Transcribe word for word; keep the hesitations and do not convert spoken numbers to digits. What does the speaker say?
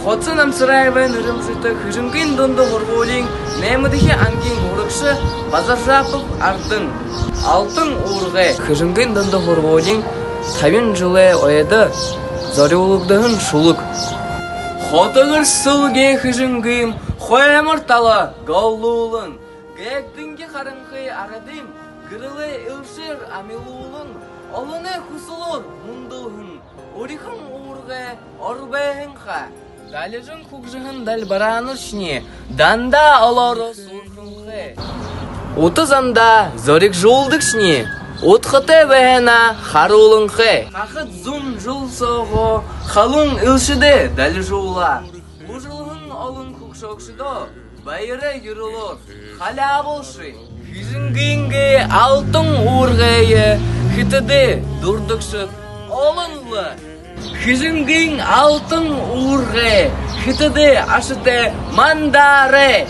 Хоца Намсараевай нэрэмжэтэ Хэжэнгын дунда һургуулиин наймадахи ангиин һурагша Базаржапов Ардан. Алтан уургай. Хэжэнгын дунда һургуулиин табин жэлэй ойдо зорюулагдаһан шүлэг. Хотогор сэлгеэ Хэжэнгын хоймор тала голлуулан, гээгдэнги харанхы арадыем гэрэлэй элшээр амилуулан, олоной хүсэлөөр мүндэлһэн уряхан уургай орбойһон ха. Далижан хүгжэһэн дальбараанаршни дандаа олоороо суурханхай. Ута зандаа зоригжуулдагшни удхатай байһанаа харууланхай. Хахад зуун жэл соогоо халуун элшэдээ далижуулаа. Үжэлһэн олон хүгшөөгшэдөө баярай юрэлөөр халябуулши. Хэжэнгынгээ алтан уургайе хэтэдээ дурдагшад олон лэ. Хэжэнгын алтан уургай хэтэдээ ашатай мандаарай.